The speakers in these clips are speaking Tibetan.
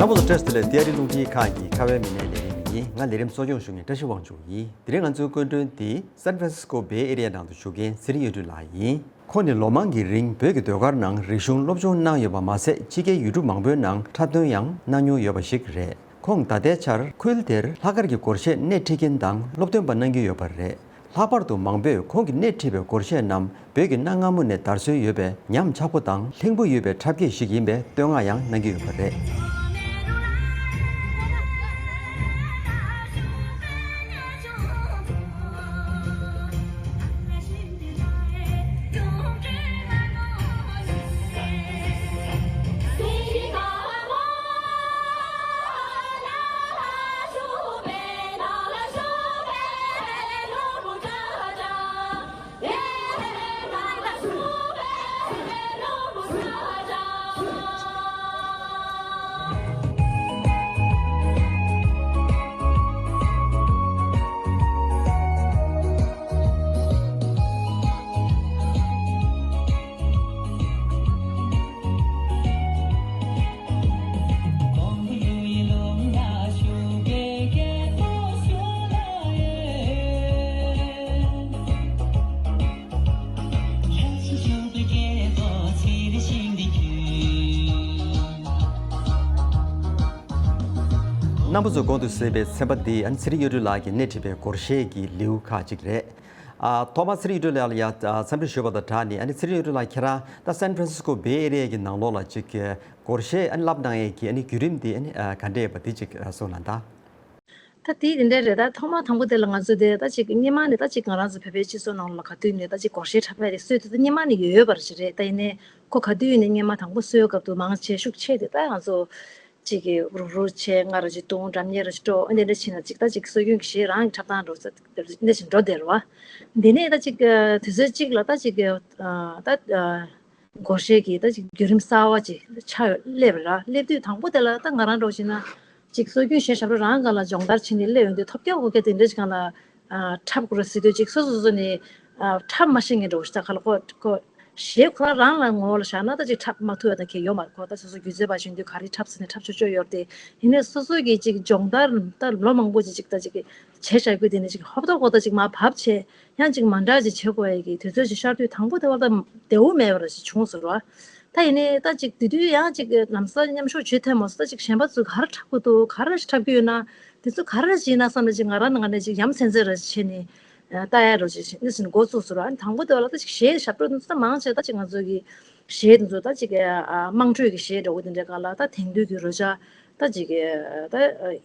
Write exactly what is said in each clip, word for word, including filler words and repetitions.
ཚོགས་གཙོ་བཀྲ་ཤིས་བདེ་ལེགས། ཏི་ཨར་ཊི་རླུང་འཕྲིན་ཁང་གི་ཁ་བའི་མི་སྣའི་ལས་རིམ་ཡིན། ང་ལས་རིམ་གཙོ་སྐྱོང་ཞུ་མཁན་བཀྲ་ཤིས་དབང་ཕྱུག་ཡིན། དེ་རིང་ང་ཚོའི་སྐུ་མགྲོན་དེ་San Francisco Bay Area ནང་དུ་བཞུགས་མཁན་ཚེ་རིང་གཡུ་སྒྲོན་ལགས་ཡིན། ཁོང་ནི་ལོ་མང་གི་རིང་བོད་ཀྱི་ཟློས་གར་ནང་རིག་གཞུང་སློབ་སྦྱོང་གནང་ཡོད་པ་མ་ཟད། ཕྱི་རྒྱལ་ཡུལ་གྲུ་མང་པོའི་ནང་འཁྲབ་སྟོན་ཡང་གནང་མྱོང་ཡོད་པ་ཞིག་རེད། ཁོང་ད་ལྟའི་ཆར་ཁུལ་དེར་ལྷག་དཀར་གྱི་སྒོར་གཞས་སྣེ་ཁྲིད་མཁན་དང་སློབ་སྟོན་པ་གནང་གི་ཡོད་པ་རེད། ལྷག་པར་དུ་མང་པོས་ཁོང་གིས་སྣེ་ཁྲིད་པའི་སྒོར་གཞས་རྣམས་བོད་ཀྱི་གནའ་སྔ་མོ་ནས་དར་སྲོལ་ཡོད་པའི་ཉམས་ཆག་པོ་དང་ལྷིང་པོ་ཡོད་པའི་འཁྲབ་སྐྱེས་ཤིག་ཡིན་པའི་བསྟོད་བསྔགས་ཡང་གནང་གི་ཡོད་པ་རེད། རྣམ་པ་ཚོས་གོང་དུ་གསན་པའི་ཚན་པ་འདི་ཨ་ནི་ཚེ་རིང་གཡུ་སྒྲོན་ལགས་ཀྱིས་སྣེ་ཁྲིད་པའི་སྒོར་གཞས་ཀྱི་ལེའུ་ཁག་ཅིག་རེད། ཨ། ཐོག་མར་ཚེ་རིང་གཡུ་སྒྲོན་ལགས་ལ་ཡ་ཨ་འཚམས་འདྲི་ཞུས་པ་དང་སྦྲགས་ནས། ཨ་ནི་ཚེ་རིང་གཡུ་སྒྲོན་ལགས་ཁྱེད་རང་ད་San Francisco Bay Area གི་ནང་ལོགས་ལ་ཅིག་སྒོར་གཞས་ཨ་ནི་བསླབ་གནང་ཡས་ཀྱི་ཨ་ནི་བརྒྱུད་རིམ་འདི་ཨ་ནི་ཨ་ག་འདྲ་ཡོད་པ་འདི་ཅིག་གསུངས་གནང་དང་། ད་དེ་དེ་འདྲ་རེད། ད་ཐོག་མ་དང་པོ་དེ་ལ་ང་ཚོ་དེ་ད་ཅིག་སྔོན་མ་ནས་ད་ཅིག་ང་རང་ཚོ་བོད་པའི་སྤྱི་ཚོགས་ནང་ལ་ག་དུས་ནས་ད་ཅིག་སྒོར་གཞས་འཁྲབ་ཡ་དེ་སྲོལ་དེ་ད་སྔོན་མ་ནས་ཡོད་ཡོད་པ་ཞིག་རེད། ད་ཡིན་ནའི་ཁོ་ག་དུས་ནས་སྔོན་མ་དང་པོ་སྲོལ་སྐབས་དུ་མང་ཆེ་ཤུགས་ཆེ་དེ་ད་ང་ཚོ་ཅིག་གི་རུག་རུག་བྱས་སྔ་ར་ཅིག་བཏུང་འགྲམ་ཉེ་ར་ཅིག་འགྲོ་འདི་འདྲ་བྱས་ན་ཅིག་ད་ཅིག་སྲོལ་རྒྱུན་གྱི་གཞས་རང་གི་འཁྲབ་སྟངས་འགྲོ་ས་འདི་འདྲ་ཞིག་འགྲོ་བསྡད་རེད་བ། འདི་ནས་ད་ཅིག་དུས་ཚོད་ཅིག་ལ་ད་ཅིག་ད། སྒོར་གཞས་ཀྱི་ད་ཅིག་བརྒྱུད་རིམ་གསར་བ་ཅིག་ཆགས་ཡོད་སླེབས་ར་སླེབས་དུས་དང་པོ་དེ་ལ་ད་ང་རང་འདྲ་བོ་བྱས་ན་ཅིག་སྲོལ་རྒྱུན་གཞས་ཞབས་བྲོ་རང་སྒང་ལ་སྦྱོང་བརྡར་བྱས་ནས་སླེབས་ཡོང་དུས་ཐོབ་རྒྱག་གོ་སྐད་དེ་འདྲ་ཅིག་སྒང་ལ་འཁྲབ་དགོས་རེད་ཟེར་དུས་ཅིག་སོ་སོ་སོ་ནས་འཁྲབ་མ་ཤེས་མཁན་འདྲ་བོ་ཞིག་ད་ག་ལ་ཁོ་ཁོ་གཞས་ཁོ་རང་རང་ལ་ངོ་བོ་ལ་བཞག་ན་ད་ཅིག་འཁྲབ་མ་ཐུབ་ཡ་ད་གལ་ཡོད་མ་རེད། ཁོ་ད་སོ་སོ་སྒྱུ་རྩལ་པ་ཞིག་ཡིན་དུས་ག་རེ་འཁྲབ་ཟེར་ནས་འཁྲབ་ཆོག་ཆོག་ཡོད་རེད་དེ། ཡིན་ནའི་སོ་སོ་གི་ཅིག་སྦྱོང་བརྡར་ད་ལོ་མང་པོ་ཅིག་ཅིག་ད་ཅིག་གི་བྱས་བཞག་རྒྱུ་དེ་ནས་ཅིག་ཧོབ་ཏོ་ཧོབ་ཏོ་ཅིག་མར་བབས་བྱས། ཡང་ཅིག་མ་འདྲ་ཅིག་བྱེད་དགོས་ཡ་གི་དུས་ཚོད་ཅིག་ཤར་དུས་དང་པོ་དེ་བར་ད་བདེ་བོ་མེད་པ་ར་ཅིག་བྱུང་ཟེར་བ། ད་ཡིན་ནའི་ད་ཅིག་དེ་དུས་ཡང་ཅིག་ལམ་སང་མཉམ་ཞུགས་བྱེད་ཐུབ་མ་སོང་། ད་ཅིག་གཞན་པ་ཚོ་ག་རེ་འཁྲབ་གི་འདུག་ག་རེ་ཞིག་འཁྲབ་གི་ཡོད་ན་དེ་ཚོ་ག་རེ་ཞིག་ཡིན་ན་བསམ་ནས་ཅིག་ང་རང་ནང་ནས་ཅིག་ཡ་མཚན་ཚད་ར་ཅིག་བྱས་ནས་ལྟ་ཡ་ར་ཅིག་འདི་ཟིན་འགོ་བཙུགས་ཟེར་བ། ཨ་ནི་དང་པོ་དེ་བར་ལ་ད་ཅིག་གཞས་ཞབས་བྲོ་དེ་ཚོ་ད་མང་ཆེ་ད་ཅིག་ང་ཚོ་གི་གཞས་དེ་ཚོ་ད་ཅིག་དམངས་ཁྲོད་ཀྱི་གཞས་འདྲ་བོ་དེ་འདྲའི་སྒང་ལ་ད་དེང་དུས་ཀྱི་རོལ་ཆ་ད་ཅིག་ད་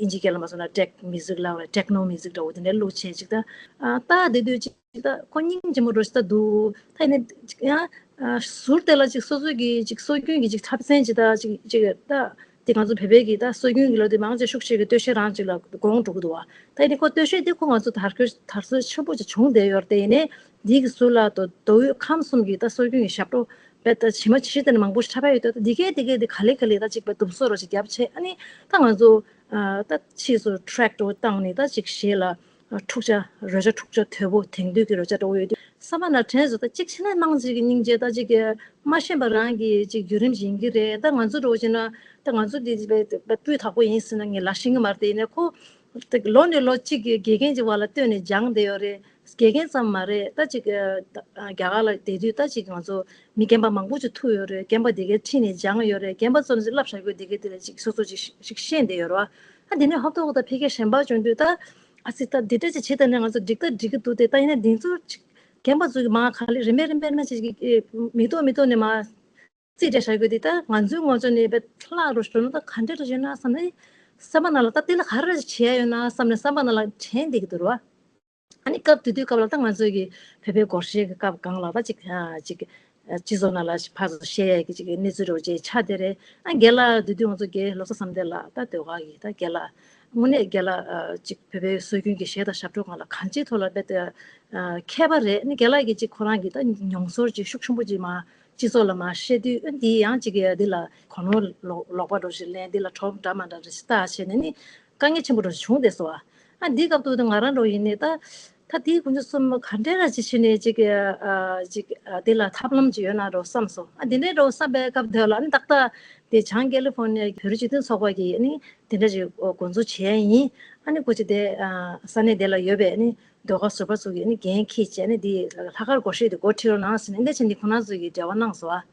ཨིན་ཇི་སྐད་ལ་མ་སོང་ན་tech music ལབ་རེད། techno music འདྲ་བོ་དེ་འདྲ་བླུགས་བྱས་ཅིག་ད་ལྟ་བསྡད་དུས་ཅིག་ད་ཁོ་སྙིང་རྗེ་མོ་འདྲ་ཞིག་ད་འདུག་ད་ཡིན་ན་ཡང་ཟུར་དེ་ལ་ཅིག་སོ་སོ་གི་ཅིག་སྲོལ་རྒྱུན་གྱི་ཅིག་འཁྲབ་ཚན་ཅིག་ད་ཅིག་ཅིག་ད་དེ་ང་ཚོ་བོད་པའི་གི་ད་སྲོལ་རྒྱུན་གྱི་ལོ་དེ་མང་ཆེ་ཤུགས་ཆེ་གི་སྟོད་གཞས་རང་ཅིག་ལ་དགོངས་འགྲོ་གི་འདུག་བ། ད་ཡིན་ནའི་ཁོ་སྟོད་གཞས་དེ་ཁོ་ང་ཚོ་དར་གོས་དར་སྲོལ་ཆེན་པོ་ཅིག་བྱུང་བསྡད་ཡོད་རེད། དེ་ཡིན་ནའི་འདི་གི་ཟུར་ལ་མདོ་དབུས་ཁམས་གསུམ་གྱི་ད་སྲོལ་རྒྱུན་གྱི་ཞབས་བྲོ་དཔེ་ད་ཇི་མ་ཇི་བཞིན་དེ་ནས་མང་པོ་ཞིག་འཁྲབ་ཡ་ཡོད་དུས། ད་འདི་གས་འདི་གས་འདི་ག་ལེ་ག་ལེ་ད་ཅིག་དཔེ་འདུམ་གསོག་རོ་ཅིག་བརྒྱབ་བྱས། ཨ་ནི་ད་ང་ཚོ་ད་ཕྱིས་སུ་track འདྲ་བོ་བཏང་ནས་ད་ཅིག་གཞས་ལ་འཁྲུག་ཆ་རོལ་ཆ་འཁྲུག་ཆ་དོད་པོ་དེང་དུས་ཀྱི་རོལ་ཆ་འདྲ་བོ་ཡོད་དུས། བསམ་པ་ན་དྲན་སོང་། ད་གཅིག་བྱས་ན་དམངས་གཅིག་གི་སྙིང་རྗེ་ད་ཅིག་མ་ཤེས་པ་རང་གི་ཅིག་བརྒྱུད་རིམ་ཞིག་ཡིན་གྱི་རེད། ད་ང་ཚོ་འདྲ་བོ་བྱས་ན་ད་ང་ཚོ་འདི་སྤུས་དག་པོ་ཡིན་ཟེར་ན་ངས་ལབ་ཤེས་ཀྱི་མ་རེད། དེ་ཡིན་ནའི་ཁོ་ད་ལོ་ནས་ལོ་གཅིག་གི་དགེ་རྒན་གྱི་བར་ལ་བསྟོད་ནས་སྦྱངས་བསྡད་ཡོད་རེད། དགེ་རྒན་ཙམ་མ་རེད། ད་ཅིག་ཨ་རྒྱ་གར་ལ་བསྡད་དུས་ད་ཅིག་ང་ཚོ་མི་རྒན་པ་མང་པོ་ཅིག་ཐུག་ཡོད་རེད། རྒན་པ་དེ་གའི་ཁྲིད་ནས་སྦྱངས་ཡོད་རེད། རྒན་པ་ཚོ་ནས་བསླབ་བྱ་རྒྱུ་དེ་གའི་དེ་ལ་ཅིག་སོ་སོ་ཅིག་ཅིག་ཤེས་བསྡད་ཡོད་རེད་བ། ཨ་དེ་ནས་ཧོབ་ཏོ་ཧོབ་ཏོ་ཕ་གིར་གཞན་པ་བྱུང་དུས་ད་ཨ་ཙི་ད་འདི་འདྲ་ཅིག་བྱེད་ད་ནས་ང་ཚོ་འགྲིག་ད་འགྲིག་གི་འདུག་སྟེ། ད་ཡིན་ན་འདི་ཚོ་ཅིག་རྒན་པ་ཚོ་གི་མ་ག་ལེ་རིམ་པས་རིམ་པས་མ་ཅིག་མི་ཐོག་མི་ཐོག་ནས་མ་རྩིས་སྤྲད་བྱ་དགོས་དེ་ད་ང་ཚོའི་ངོ་ཚ་ནས་བླ་རུ་ཞོན་ན་ད་ག་འདྲ་རུ་ཞོན་ན་བསམ་ནས་བསམ་པ་ནང་ལ་ད་དེ་ལ་ག་རེ་བྱེད་ཡ་ཡོད་ན་བསམ་ནས་བསམ་པ་ནང་ལ་དྲན་བསྡད་ཀྱི་འདུག་ར། ཨ་ནི་སྐབས་དེ་དུས་སྐབས་ལ་ད་ང་ཚོའི་གི་བོད་པའི་སྒོར་གཞས་ཀྱི་སྐབས་སྒང་ལ་ད་ཅིག་ཨ་ཅིག་སྤྱི་ཚོགས་ནང་ལ་ཕར་ཚུར་བཤད་ཡ་གི་ཅིག་གནས་ཚུལ་རོ་ཅིག་ཆགས་བསྡད་རེད། ཨ་རྒན་ལགས་དེ་དུས་ང་ཚོ་རྒན་ལོ་གསར་བསམ་གཏན་ལགས་ད་ཟློས་གར་གི་ད་རྒན་ལགས་དངོས་གནས་རྒན་ལགས་ཅིག་བོད་པའི་སྲོལ་རྒྱུན་གྱི་གཞས་དང་ཞབས་བྲོ་སྒང་ལ་གང་ཅིའི་ཐོག་ལ་དཔེ་ད་མཁས་པ་རེད། ཨ་ནི་རྒན་ལགས་ཀྱིས་ཅིག་ཁོ་རང་གི་ད་མྱོང་ཚོར་ཅིག་ཤུགས་ཆེན་པོ་ཅིག་མ་སྤྱི་ཚོགས་ལ་མ་བཤད་དུས། ཨ་འདི་ཡང་ཅིག་འདི་ལ་གོ་ནོར་ལོག་ལོག་པ་འདྲ་ཞིག་ལེན། འདི་ལ་གྲོགས་འདྲ་མ་འདྲ་འདྲ་ཞིག་ལྟ་བྱས་ནས་ནི་དཀའ་ངལ་ཆེན་པོ་འདྲ་ཞིག་བྱུང་བསྡད་སོང་བ། ཨ་འདི་སྐབས་དུ་ང་རང་འདྲ་བོ་ཡིན་ནའི་ད། ད་དེའི་དགུན་ཆོས་གསུམ་ག་འདྲས་ར་ཅིག་བྱས་ནས་ཅིག་ཨ་ཅིག་ཨ་དེ་ལ་ཐབས་ལམ་ཅིག་ཡོད་ན་འགྲོ་བསམ་སོང་། ཨ་དེ་འདྲས་འགྲོ་བསམ་པའི་སྐབས་དེ་ལ་ཨ་ནི་ཏག་ཏག་དེ་བྱང་ཀེ་ལི་ཧྥོར་ནི་ཡའི་བོད་རིགས་སྤྱི་མཐུན་ཚོགས་པ་གིས་ཨ་ནི་དེ་འདྲ་ཅིག་འགོ་འཛུགས་བྱས་ཡིན། ཨ་ནི་ཁོ་ཅིག་དེ་ཨ་ས་གནས་དེ་ལ་ཡོད་པའི་ཨ་ནི་ཟློས་གར་ཟུར་པ་ཚོ་གིས་ཨ་ནི་འགན་འཁྱེར་བྱས་ཨ་ནི་དེ་ལྷག་དཀར་སྒོར་གཞས་དེ་འགོ་ཁྲིད་རོགས་གནང་ཟེར་ནས་འདི་བྱས་ནས་ཁོང་རྣམ་ཚོ་གིས་འབྲེལ་བ་གནང་སོང་ཨ།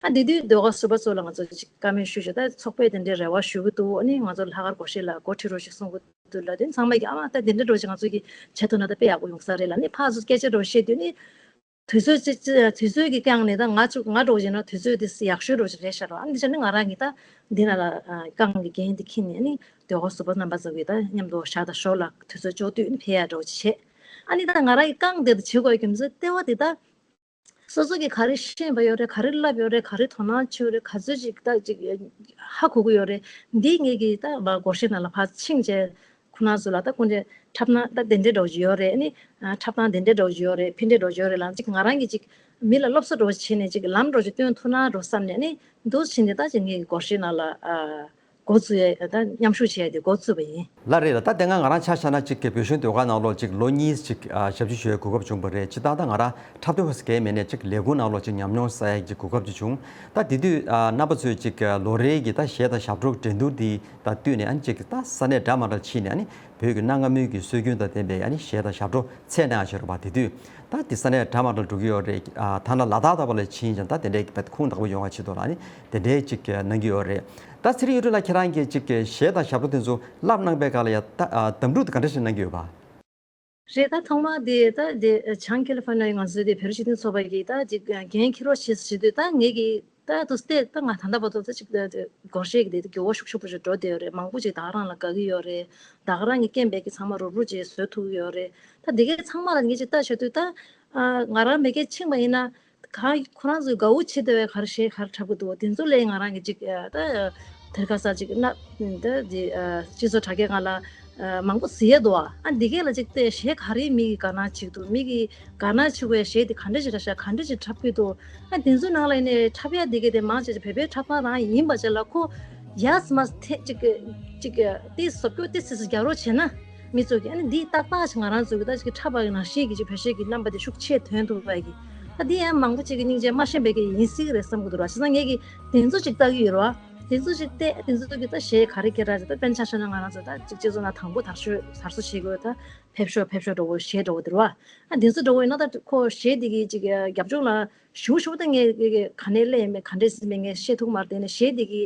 ཨ་དེ་དུས་ཟློས་གར་ཟུར་པ་ཚོ་ལ་ང་ཚོ་ཅིག་བཀའ་མོལ་ཞུས་བྱས། ད་ཚོགས་པས་དེ་འདྲའི་རེ་བ་ཞུ་གི་འདུག་ཨ་ནི་ང་ཚོ་ལྷག་དཀར་སྒོར་གཞས་ལ་འགོ་ཁྲིད་རོགས་ཞེས་གསུང་གི་འདུག་ལབ་དུས་ཚང་མ་གིས་ཨ་མ་ད་དེ་འདྲ་འགྲོ་ཅིག་ང་ཚོ་གིས་བྱེད་ཐུབ་ན་ད་དཔེ་ཡག་པོ་ཡོང་ས་རེད་ལབ་ནས་ཕར་ཚུར་སྐད་ཆ་འདྲ་བཤད་དུས་ནི་དུས་ཚོད་ཅིག་དུས་ཚོད་ཀྱི་རྐྱེན་ནས་ད་ང་ཚོ་ང་འདྲ་བོ་བྱས་ན་དུས་ཚོད་དེ་ཡག་ཤོས་འདྲ་བོ་ཅིག་རེད་ཤག་ར། ཨ་འདི་བྱས་ན་ང་རང་གིས་ད་འདི་ན་ལ་རྐང་གི་འགན་དེ་འཁྱེར་ནས་ཨ་ནི་ཟློས་གར་ཟུར་པ་རྣམ་པ་ཚོ་གིས་ད་མཉམ་དུ་ཞག་དང་ཞོགས་ལ་དུས་ཚོད་ལྕོགས་དུས་ཨ་ནི་ཕེབས་ཡག་འདྲ་བོ་ཅིག་བྱས། ཨ་ནི་ད་ང་རང་གི་རྐང་དེ་ད་བྱེད་དགོས་རྒྱུ་མཚན་ལྟེ་བ་དེ་ད། སོ་སོ་གིས་ག་རེ་ཤེས་པ་ཡོད་རེད། ག་རེ་བསླབ་ཡོད་རེད། ག་རེ་དོ་སྣང་བྱེད་ཡོད་རེད། ག་ཚོད་ཅིག་ད་ཅིག་ཧ་གོ་གི་ཡོད་རེད། འདི་ངེད་ཀྱིས་ད་མ་སྒོར་གཞས་ནང་ལ་ཕར་ཕྱིན་བྱས་ཁོ་རང་ཚོ་ལ་ད་སྐུ་མགྲོན་འཁྲབ་སྟངས་ད་དེ་འདྲས་འདྲ་བོ་ཅིག་ཡོད་རེད། ཨ་ནི་ཨ་འཁྲབ་སྟངས་དེ་འདྲས་འདྲ་བོ་ཅིག་ཡོད་རེད། ཕན་འབྲས་འདྲ་བོ་ཅིག་ཡོད་རེད་ལབ་ཅིག་ང་རང་གིས་ཅིག་མི་ལ་སློབ་གསོ་འདྲ་བོ་བྱས་ནས་ཅིག་ལམ་འདྲ་བོ་ཅིག་སྟོན་ཐུབ་ན་འདྲ་བསམ་ནས་ཨ་ནི་འདུག་བྱས་ནས་ད་ཅིག་ངེད་ཀྱི་སྒོར་གཞས་ནང་ལ་ཨ། འགོ་བཙུགས་ཡས་ད་མཉམ་ཞུགས་བྱས་ཏེ་འགོ་བཙུགས་པ་ཡིན། ལགས་རེད་ལ། ད་དེ་སྔ་ང་རང་ཆ་བཞག་ན་ཅིག་གི་བོད་གཞུང་ཟློས་གར་ནང་ལོགས་ཅིག་ལོ་གཉིས་ཅིག་ཨ་ཞབས་ཞུ་ཞུ་བའི་གོ་སྐབས་བྱུང་བ་རེད། སྤྱིར་བཏང་ད་ང་རང་འཁྲབ་སྟོན་ཟེར་མཁན་མེད་ནས་ཅིག་ལས་ཁུངས་ནང་ལོགས་ཅིག་ཉམས་མྱོང་བསགས་ཡས་ཀྱི་གོ་སྐབས་ཅིག་བྱུང་། ད་དེ་དུས་ཨ་རྣམ་པ་ཚོས་ཅིག་ལོ་རེའི་གི་ད་གཞས་དང་ཞབས་བྲོ་འགྲན་བསྡུར་འདི་དང་བསྟུན་ནས་ཨ་ནི་ཅིག་ད་ས་གནས་འདྲ་མ་འདྲ་ཕྱིན་ནས་ཨ་ནི་བོད་ཀྱི་གནའ་སྔ་མོའི་གི་སྲོལ་རྒྱུན་དང་ལྡན་པའི་ཨ་ནི་གཞས་དང་ཞབས་བྲོ་འཚོགས་གནང་ཡག་བྱས་རེད་པ། དེ་དུས་ད་དེ་ས་གནས་འདྲ་མ་འདྲ་འགྲོ་གི་ཡོད་རེད། ཨ་ཐ་ན་ལ་དྭགས་ལྟ་བུ་ལ་ཕྱིན་ཀྱང་ད་དེ་འདྲའི་གི་ཁུངས་དག་པོ་ཡོང་བ་ཆེད་དུ་ལ་ཨ་ནི་དེ་འདྲའི་ཅིག་གནང་གི་ཡོད་རེད། ད་ཚེ་རིང་གཡུ་སྒྲོན་ལགས་ཁྱེད་རང་གིས་ཅིག་གི་གཞས་དང་ཞབས་བྲོ་དེ་ཚོ་བསླབ་གནང་པའི་སྐབས་ལ་ཡ་ད་ཨ་འདེམས་སྒྲུག་དེ་ག་འདྲ་ཞིག་གནང་གི་ཡོད་པ། རེད། ད་ཐོག་མ་དེ་ད་དེ་བྱང་ཀེ་ལི་ཧྥོར་ནི་ཡའི་ང་ཚོའི་དེ་བོད་རིགས་སྤྱི་མཐུན་ཚོགས་པ་གིས་ད་ཅིག་འགན་འཁྱེར་རོགས་བྱེད་ཟེར་དུས་ད་ངེད་ཀྱིས་ད་དུ་སྟེ་ད་ང་ད་ལྟ་བར་དུ་ད་ཅིག་ད་དེ་སྒོར་གཞས་ཀྱི་དེ་དེ་འགྱུར་བ་ཤུགས་ཆེན་པོ་ཞིག་འགྲོ་བསྡད་ཡོད་རེད། མང་པོ་ཅིག་ད་ག་རང་ལ་དགའ་གི་ཡོད་རེད། ད་ག་རང་གི་རྐྱེན་པས་ཀྱི་ཚང་མ་རུབ་རུབ་ཅིག་བཟོ་ཐུབ་ཀྱི་ཡོད་རེད། ད་དེ་གའི་ཚང་མ་ལ་ངེད་ཅིག་ལྟ་བྱེད་དུས་ད་ཨ་ང་རང་མེ་སྐད་ཕྱིན་པ་ཡིན་ན། གང་ཁོ་རང་ཚོས་དགའ་བོ་བྱེད་བསྡད་པའི་ག་རེ་གཞས་ག་རེ་འཁྲབ་ཀྱི་འདུག་དེ་ཚོ་ལས་ང་རང་གི་ཅིག་ཨ་ད་དེར་ཁ་ས་ཅིག་ན་ད་དེ་ཨ་སྤྱི་ཚོགས་དྲ་རྒྱའི་སྒང་ལ་ཨ་མང་པོ་གཟིགས་ཡས་འདུག་ཨ་འདི་གས་ལ་ཅིག་བལྟས། གཞས་ག་རེ་མི་གི་དགའ་སྣང་བྱེད་ཀྱི་འདུག་མི་གི་དགའ་སྣང་བྱེད་དགོས་གཞས་དེ་ག་འདྲ་ཞིག་རེད་ཤག་ག་འདྲ་ཞིག་འཁྲབ་ཀྱི་འདུག་ཨ་དེ་ཚོའི་ནང་ལ་ཡིན་ནའི་འཁྲབ་ཡ་དེ་གས་དེ་མང་ཆེ་ཆེ་བོད་པའི་འཁྲབ་སྟངས་རང་ཡིན་པ་བྱས་ལ་ཁོ་ཡས་མས་ཐེ་ཅིག་ཅིག་དེ་བཟོ་བཀོད་དེ་སི་སི་རྒྱག་རོགས་བྱས་ན། མི་ཚོ་གིས་ཨ་ནི་འདི་ཏག་ཏག་ཞིག་ང་རང་ཚོ་གི་ད་ཅིག་འཁྲབ་པ་གི་ནང་བཞིན་གྱི་ཅིག་བོད་གཞས་ཀྱི་རྣམ་པ་དེ་ཤུགས་ཆེ་ཐོན་ཐུབ་པ་གི་ད་འདི་ཡང་མང་པོ་ཅིག་གི་སྙིང་རྗེ་མ་ཤེས་པའི་གི་ཡིན་སྲིད་གི་རེད་བསམ་གི་འདུག་ར། བྱས་ཙང་ངས་གི་དེ་ཚོ་ཅིག་ལྟ་གི་ཡོད་ར། དེ་ཚོ་ཅིག་བལྟས། དེ་ཚོ་གི་ད་གཞས་ག་རེ་སྐད་གྲགས་ཅིག་ད་དཔེར་ན་ཆ་བཞག་ན་ང་རང་ཚོ་ད་ཅིག་སྤྱི་ཚོགས་ནང་དང་པོ་དར་སྲོལ་དར་སྲོལ་བྱེད་དགོས་ད་ཕེབས་ཤོག་ཕེབས་ཤོག་འདྲ་བོ་གཞས་འདྲ་བོ་དེ་ར། ཨ་དེ་ཚོ་འདྲ་བོ་ཡིན་ན་ད་ཁོ་གཞས་དེ་གི་ཅིག་རྒྱབ་ལྗོངས་ལ་ཞུ་ཞུ་ད་ངས་ག་ནས་སླེབས་ཡིན་མིན་ག་འདྲས་ཡིན་མིན་ངས་ཤེས་ཐུབ་མ་རེད། དེ་ནས་གཞས་དེ་གི་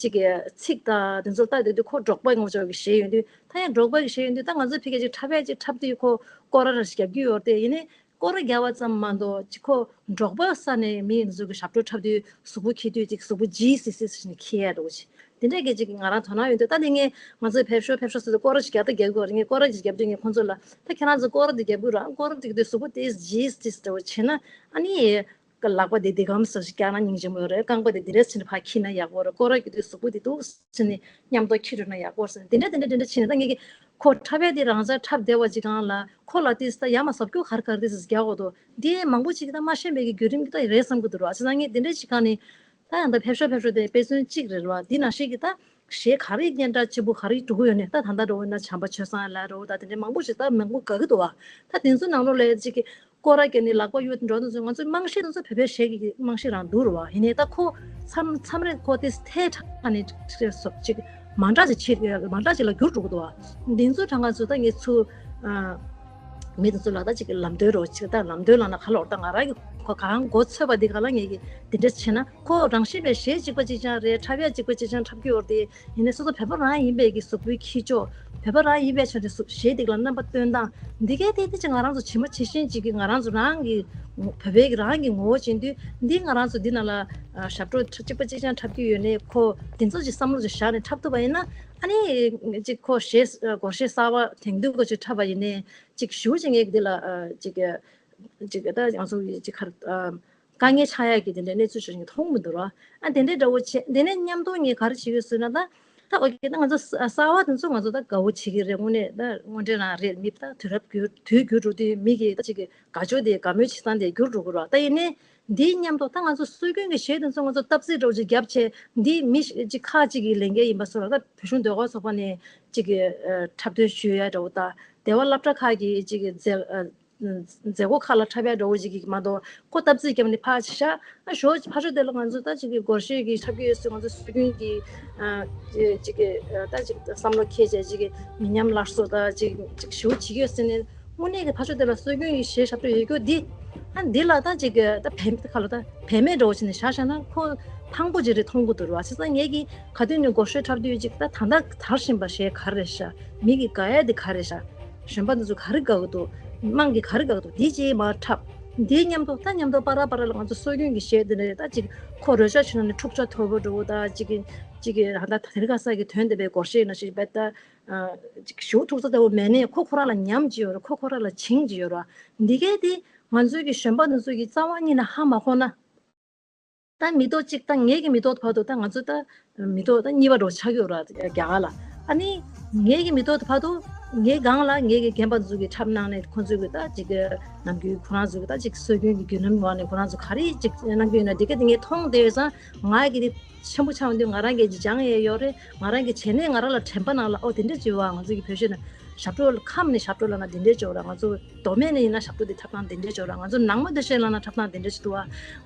ཅིག་གི་ཚིག་དང་དེ་ཚོ་ལྟ་དུས་དུས་ཁོ་འབྲོག་པ་ངོ་ཅོག་གི་གཞས་ཡོང་དུས་ད་ཡང་འབྲོག་པ་གི་གཞས་ཡོང་དུས་ད་ང་ཚོ་ཕ་གི་ཅིག་འཁྲབ་ཡ་ཅིག་འཁྲབ་དུས་ཁོ་སྐོར་ར་ར་ཞིག་རྒྱབ་ཀྱི་ཡོད་རེད། དེ་ཡིན་ནའི་སྐོར་ར་རྒྱབ་པ་ཙམ་མ་གཏོགས་ཅིག་ཁོ་འབྲོག་པ་ས་ནས་མི་ཡིན་ཚོ་གི་ཞབས་བྲོ་འཁྲབ་དུས་གཟུགས་པོ་འཁྱེར་དུས་ཅིག་གཟུགས་པོ་ལྗིད་སི་སི་ཞིག་ནས་འཁྱེར་ཡ་འདྲ་བོ་ཅིག་དེ་འདྲས་གི་ཅིག་ང་རང་དོ་སྣང་ཡོང་དུས་ད་དེ་ངས་ང་ཚོས་ཕེབས་ཤོག་ཕེབས་ཤོག་ཟེར་དུས་སྐོར་ར་ཞིག་རྒྱབ་ད་རྒྱབ་དགོས་རེད། ངས་སྐོར་ར་ཞིག་རྒྱབ་དུས་ངས་ཁོང་ཚོ་ལ་ད་ཁྱེད་རང་ཚོ་སྐོར་ར་དེ་རྒྱབ་དགོས་ར། སྐོར་ར་དེ་གི་དུས་གཟུགས་པོ་དེ་ལྗིད་སི་སི་འདྲ་བོ་བྱས་ན་ཨ་ནི། ལག་པ་དེ་འདི་གམ་སོགས་ཤིག་བཀྱག་ན་སྙིང་རྗེ་མོ་རེད། རྐང་པ་དེ་འདི་འདྲས་བྱས་ནས་ཕར་འཁྱེར་ན་ཡག་པོ་རེད། སྐོར་ར་གི་དུས་གཟུགས་པོ་དེ་འདུག་བྱས་ནས་མཉམ་དུ་འཁྱེར་འགྲོ་ན་ཡག་པོ་རེད་ཟེར་ནས་དེ་འདྲས་དེ་འདྲས་དེ་འདྲས་བྱས་ནས་ད་ངས་ཀྱི་ཁོ་འཁྲབ་ཡ་དེ་རང་ཅག་འཁྲབ་བསྡད་པ་ཅིག་གང་ལ་ཁོ་ལ་དེ་ད་ཡ་མ་ཟབ་སྐྱོ་གར་གར་དེ་ཟེར་རྒྱག་འོ་དོ་འདི་མང་པོ་ཅིག་གིས་ད་མ་ཤེས་པའི་གི་བརྒྱུད་རིམ་གྱི་ད་རེད་བསམ་གི་འདུག་ར། བྱས་ཙང་ངས་དེ་འདྲས་ཅིག་གང་ནས་ད་ཡང་ད་ཕེབས་ཤོག་ཕེབས་ཤོག་དེ་དཔེ་མཚོན་གཅིག་རེད་ར། འདི་ནང་བཞིན་གྱི་ད། གཞས་ག་རེ་སྙན་གྲགས་ཆེན་པོ་ག་རེ་འགྲོ་གི་ཡོད་ནས་ད་ད་ལྟ་འགྲོ་བ་ན་བྱམས་པ་ཆོས་བཟང་ལགས་རེད་བ། ད་དེ་འདྲའི་མང་པོ་ཞིག་ད་མང་པོ་དགའ་གི་འདུག་བ། ད་དེ་ཚོ་ནང་ལོགས་ལ་ཅིག་གི་སྐོར་ར་བརྒྱབ་ནས་ལག་པ་གཡུག་འགྲོ་དེ་ཚོ་ང་ཚོའི་རྨང་གཞི་དེ་ཚོ་བོད་པའི་གཞས་ཀྱི་རྨང་གཞི་རང་འདུག་རེད་བ། ཡིན་ནའི་ད་ཁོ་མཚམས་མཚམས་རེ་ཁོ་དེ་ཐལ་དྲགས་ནས་ཅིག་ཅིག་མ་འདྲ་ཅིག་ཕྱིར་མ་འདྲ་ཅིག་ལ་འགྱུར་འགྲོ་གི་འདུག་བ། འདི་ཚོ་གྲངས་ཀ་ཚོ་ད་ངས་ཚུར་ཨ། མི་དེ་ཚོ་ལ་ད་ཅིག་ལམ་སྟོན་རོགས་བྱེད། ད་ལམ་སྟོན་ལབ་ན་ག་ལོར་ད་ང་རང་གི་ཁོ་གང་མགོ་ཚོས་པ་འདི་ག་ལ་ངེད་ཀྱི་དེ་འདྲ་བྱེད་ན་ཁོ་རང་བཞིན་པའི་གཞས་གཅིག་པ་གཅིག་རྐྱང་རེད། འཁྲབ་ཡ་གཅིག་པ་གཅིག་རྐྱང་འཁྲབ་ཀྱི་ཡོད་རེད། ཡིན་ནའི་སོ་སོ་བོད་པ་རང་ཡིན་པའི་གི་གཟུགས་པོའི་འཁྱེར་ཕྱོགས། བོད་པ་རང་ཡིན་པའི་ཆ་ནས་གཟུགས་གཞས་འདི་ག་ལ་རྣམ་པ་སྟོན་སྟངས་འདི་གའི་ཏིག་ཏིག་ཅིག་ང་རང་ཚོ་ཇི་མ་ཇི་བཞིན་ཅིག་གི་ང་རང་ཚོ་རང་གི་བོད་པའི་གི་རང་གི་ངོ་བོ་བྱེད་དུས་འདི་ང་རང་ཚོ་འདི་ནང་ལ་ཞབས་བྲོ་གཅིག་པ་གཅིག་རྐྱང་འཁྲབ་ཀྱི་ཡོད་ནའི་ཁོ་དེ་ཚོ་ཅིག་བསམ་བློ་ཅིག་བཞག་ནས་འཁྲབ་ཐུབ་པ་ཡིན་ན་ཨ་ནི་ཅིག་ཁོ་གཞས་སྒོར་གཞས་གསར་པ་དེང་དུས་སྒོ་ཅིག་འཁྲབ་པ་ཡིན་ནའི། ཅིག་ཞུ་ཅིག་ངས་འདི་ལ་ཨ་ཅིག་ཅིག་ད་ང་ཚོ་ཅིག་གར་ཨ་དཀའ་ངལ་ཆགས་ཡག་གི་དེ་འདྲའི་གནས་ཚུལ་ཅིག་མཐོང་མི་འདུག་ར། ཨ་དེ་འདྲའི་འདྲ་བོ་བྱས། དེ་ནས་མཉམ་དུ་ངས་ག་རེ་བྱེད་ཀྱི་ཡོད་ཟེར་ན་ད་ད་ཨོ་ཁེ་ད་ང་ཚོ་གསར་པ་དེ་ཚོ་ང་ཚོ་ད་དགའ་བོ་བྱེད་ཀྱི་རེད། དངོས་གནས་ད་དངོས་འབྲེལ་རང་རེད། མི་ད་དུས་རབས་འགྱུར་དུས་འགྱུར་འགྲོ་དུས་མི་གི་ད་ཅིག་གི་དགའ་ཕྱོགས་དེ་དགའ་མོས་བྱེད་སྟངས་དེ་འགྱུར་འགྲོ་གི་ར། ད་ཡིན་ནའི་འདིའི་མཉམ་དུ་ད་ང་ཚོ་སྲོལ་རྒྱུན་གྱི་གཞས་དེ་ཚོ་ང་ཚོ་བཏབ་རྩིས་འདྲ་བོ་ཅིག་བརྒྱབ་བྱས་འདི་མི་ཅིག་ཁག་ཅིག་གི་ལས་འགན་ཡིན་པ་སོགས་ལ་ད། བོད་གཞུང་ཟློས་གར་ཚོགས་པ་ནས་ཅིག་གི་ཨ་འཁྲབ་སྟོན་ཞུ་ཡ་འདྲ་བོ་དང་ སྡེ་བ་སློབ་གྲྭ་ཁག་གི་ཅིག་གི་མཛད་ཨ་མཛད་སྒོ་ཁག་ལ་འཁྲབ་ཡག་འདྲ་བོ་ཅིག་གི་མ་གཏོགས་ཁོ་སྟབས་རྩིས་བརྒྱབ་ནས་ཕར་ཅིག་བཞག་ཨ་ཞོ་ཕར་ཞོག་དེ་ལ་ང་ཚོ་ད་ཅིག་གི་སྒོར་གཞས་ཀྱི་འཁྲབ་ཀྱི་ཡོད་ཟེར། ང་ཚོ་སྲོལ་རྒྱུན་གྱི་ཨ་ཅིག་གི་ཨ་ད་ཅིག་བསམ་བློ་འཁྱེར་བྱས་ཅིག་གི་མི་ཉམས་སླར་གསོ་ད་ཅིག་ཅིག་ཞེ་པོ་བྱེད་ཀྱི་ཡོད་ཟེར་ནས། དངོས་གནས་ཀྱི་ཕར་ཕྱོགས་དེ་ལ་སྲོལ་རྒྱུན་གྱི་གཞས་ཞབས་བྲོ་ཡོད་རྒྱུ་འདི། ཨ་འདི་ལ་ད་ཅིག་ད་བེད་ཁ་ལ་ད་བེད་མེད་འདྲ་བོ་བྱས་ནས་བཞག་བཞག་ན་ཁོ་ཕངས་པོ་ཅིག་རེད་མཐོང་གི་འདུག་ར། བྱས་ཙང་ངས་ཀྱིས་ག་དུས་ནས་སྒོར་གཞས་འཁྲབ་དུས་ཅིག་ད་ད་ལྟ་དར་བཞིན་པ་གཞས་ག་རེ་རེད་ཤག་མི་གི་དགའ་ཡ་དེ་ག་རེ་རེད་ཤག་གཞོན་པ་འདི་ཚོ་ག་རེ་དགའ་གི་འདུག་དམངས་ཀྱི་ག་རེ་དགའ་གི་འདུག་འདི་ཅིག་མར་འཁྲབ། འདིའི་མཉམ་དུ་ད་མཉམ་དུ་པ་ར་པ་ར་ལ་ང་ཚོ་སྲོལ་རྒྱུན་གྱི་གཞས་འདི་འདྲ་རེད། ད་ཅིག་ཁོ་རོལ་ཆ་བྱུང་ན་ནི་འཁྲུག་ཆ་དོད་པོ་འདྲ་བོ་ད་ཅིག་གི་ཅིག་གི་ད་དེ་རིང་ཁ་སང་གི་དོན་དེ་བའི་སྒོར་གཞས་ན་ཞིག་བེད་ད། ཅིག་ཞུ་ཐུག་ས་ལྟ་བུ་མེད་ནས་ཁོ་ཁོ་རང་ལ་ཉམས་ཅིག་ཡོད་ར། ཁོ་ཁོ་རང་ལ་བྱིང་ཅིག་ཡོད་ར། འདི་གས་དེ་ང་ཚོའི་གི་གཞོན་པ་འདི་ཚོ་གི་རྩ་བ་ཉིད་ནས་ཧ་མ་གོ་ན། ད་མི་ཐོག་གཅིག་ད་ངེད་ཀྱི་མི་ཐོག་ཏུ་བར་དུ་ད་ང་ཚོ་ད་མི་ཐོག་ད་གཉིས་པ་འགྲོ་ཆགས་ཡོད་ར་རྒྱ་གར་ལ། ཨ་ནི་ངེད་ཀྱི་མི་ཐོག་ཏུ་བར་དུ་ངའི་སྒང་ལ་ངེད་ཀྱི་རྒན་པ་ཚོ་གི་འཁྲབ་གནང་ནས་ཁོང་ཚོའི་གི་ད་ཅིག་ནམ་རྒྱུན་ཁོ་རང་ཚོ་གི་ད་ཅིག་སྲོལ་རྒྱུན་གྱི་བརྒྱུད་རིམ་འོག་ནས་ཁོ་རང་ཚོ་ག་རེ་ཅིག་གནང་གི་ཡོད་ན་འདི་གས་དེ་ངས་མཐོང་བསྡད་ཡོད་ཙང་ང་གི་དེ། ཆེན་པོ་ཆགས་དུས་ང་རང་གིས་སྦྱང་ཡས་ཡོད་རེད། ང་རང་གིས་བྱས་ནས་ང་རང་ལ་དྲན་པ་ནང་ལ་ཨོ་དེ་འདྲ་བྱེད་བ། ང་ཚོ་གི་བོད་གཞས་ན་ཞབས་བྲོ་ཁམས་ནས་ཞབས་བྲོ་ལབ་ན་དེ་འདྲ་བྱེད་ར། ང་ཚོ་མདོ་སྨད་ནས་ཡིན་ན་ཞབས་བྲོ་དེ་འཁྲབ་སྟངས་དེ་འདྲ་བྱེད་ར། ང་ཚོ་ནང་མ་སྡེ་བཞིན་ལབ་ན་འཁྲབ་སྟངས་དེ་འདྲ་ཞིག་འདུག་